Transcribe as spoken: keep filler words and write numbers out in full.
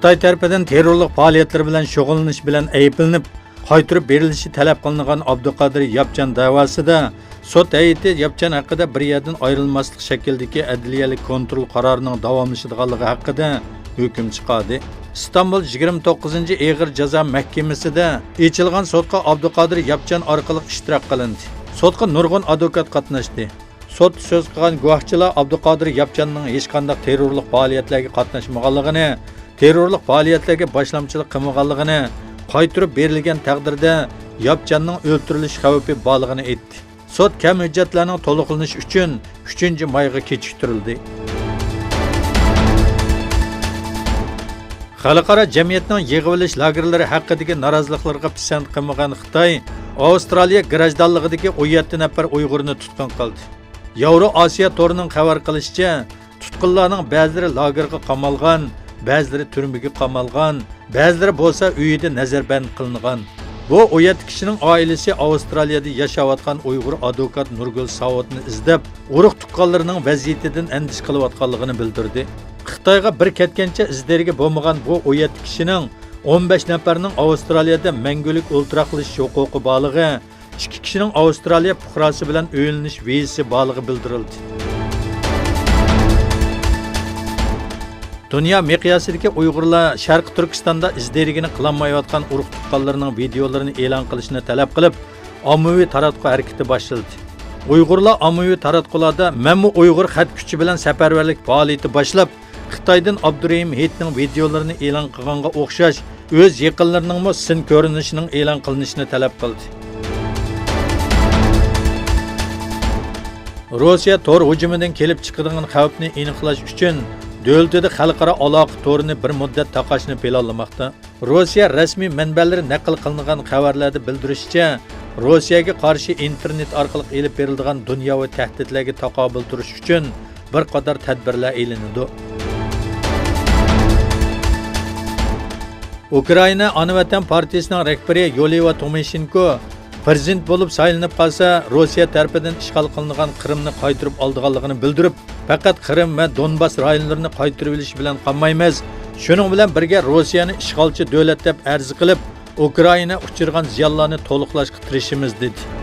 خىتاي تەرىپىدىن تېررورلۇق پائالىيەتلىرى بىلەن شۇغۇللىنىش بىلەن ئەيىبلىنىپ، قايتۇرۇپ بېرىلىشى تەلەپ قىلىنغان ئابدۇقادىر ياپچان دەۋاسىدا سوت ھەيئىتى ياپچان ھەققىدە بىر يەردىن ئايرىلماسلىق شەكلىدىكى ئەدلىيەلىك كونترول قارارىنىڭ داۋاملىشىدىغانلىقى ھەققىدە ھۆكۈم چىقاردى. ئىستانبۇل يىگىرمە توققۇزىنچى ئېغىر جازا مەھكىمىسىدە ئېچىلغان سوتقا ئابدۇقادىر ياپچان ئارقىلىق ئىشتىراك قىلىندى. سوتقا نۇرغۇن ئادۋوكات قاتناشتى. سوتتا سۆز قىلغان گۇۋاھچىلار ئابدۇقادىر ياپچاننىڭ ھېچقانداق تېررورلۇق پائالىيەتلەرگە قاتناشمىغانلىقىنى، تېررورلۇق پائالىيەتلەرگە باشلامچىلىق قىلمىغانلىقىنى، قايتۇرۇپ بېرىلگەن تەقدىردە ياپچاننىڭ ئۆلتۈرۈلۈش خەۋپى بارلىقىنى ئېيتتى. سوت كەم ھۆججەتلەرنىڭ تولۇقلىنىشى ئۈچۈن ئۈچىنچى مايغا كېچىكتۈرۈلدى. خەلقئارا جەمئىيەتنىڭ يىغىۋېلىش لاگېرلىرى ھەققىدىكى نارازىلىقلىرىغا پىسەنت قىلمىغان خىتاي ئاۋسترالىيە گراژدانلىقىدىكى ئون يەتتە نەپەر ئۇيغۇرنى تۇتقۇن قىلدى. ياۋرو ئاسىيا تورىنىڭ خەۋەر قىلىشىچە، تۇتقۇنلارنىڭ بەزىلىرى لاگېرغا قامالغان، بەزىلىرى تۈرمىگە قامالغان، بەزىلىرى بولسا ئۆيىدە نەزەربەند قىلىنغان. بۇ ئون يەتتە كىشىنىڭ ئائىلىسى ئاۋسترالىيەدە ياشاۋاتقان ئۇيغۇر ئادۋوكات نۇرگۈل ساۋۇتنى ئىزدەپ، ئۇرۇق تۇغقانلىرىنىڭ ۋەزىيىتىدىن ئەندىشە قىلىۋاتقانلىقىنى بىلدۈردى. خىتايغا بىر كەتكەنچە ئىز دېرىكى بولمىغان بۇ ئون يەتتە كىشىنىڭ ئون بەش نەپەرنىڭ ئاۋسترالىيەدە مەڭگۈلۈك ئولتۇراقلىشىش ھوقۇقى بارلىقى، ئىككى كىشىنىڭ ئاۋسترالىيە پۇقراسى بىلەن ئۆيلىنىش ۋىزىسى بارلىقى بىلدۈرۈلدى. دۇنيا مىقياسىدىكى ئۇيغۇرلار شەرقىي تۈركىستاندا ئىز دېرىكىنى قىلالمايۋاتقان ئۇرۇق تۇغقانلىرىنىڭ ۋىدىيولىرىنى ئېلان قىلىشنى تەلەپ قىلىپ، ئاممىۋى تاراتقۇ ھەرىكىتى باشلىدى. ئۇيغۇرلار ئاممىۋى تاراتقۇلاردا مەنمۇ ئۇيغۇر خەت كۈچى بىلەن سەپەرۋەرلىك پائالىيىتى باشلاپ، خىتايدىن ئابدۇرېھىم ھېيتنىڭ ۋىدىيولىرىنى ئېلان قىلغانغا ئوخشاش، ئۆز يېقىنلىرىنىڭمۇ سىن كۆرۈنۈشىنىڭ ئېلان قىلىنىشىنى تەلەپ قىلدى. روسىيە تور ھۇجۇمىدىن كېلىپ چىقىدىغان خەۋپنى ئېنىقلاش ئۈچۈن، دۆلىتىدە خەلقئارا ئالاقە تورىنى بىر مۇددەت تاقاشنى پىلانلىماقتا. روسىيە رەسمىي مەنبەلىرى نەقىل قىلىنغان خەۋەرلەردە بىلدۈرۈشىچە، روسىيەگە قارشى ئىنتېرنېت ئارقىلىق ئېلىپ بېرىلىدىغان دۇنياۋى تەھدىتلەرگە تاقابىل تۇرۇش ئۈچۈن بىر قاتار تەدبىرلەر ئېلىنىدۇ. ئۇكرائىنا ئانا ۋەتەن پارتىيىسىنىڭ رەھبىرى يولىۋا تومىشېنكو پىرېزىدېنت بولۇپ سايلىنىپ قالسا، روسىيە تەرىپىدىن ئىشغال قىلىنغان قىرىمنى قايتۇرۇپ ئالىدىغانلىقىنى بىلدۈرۈپ، پەقەت قىرىم ۋە دونباس رايونلىرىنى قايتۇرۇۋېلىش بىلەن قالمايمىز، شۇنىڭ بىلەن بىرگە روسىيەنى ئىشغالچى دۆلەت دەپ ئەرز قىلىپ، ئۇكرائىنا ئۇچرىغان زىيانلارنى تولۇقلاشقا تىرىشىمىز، دېدى.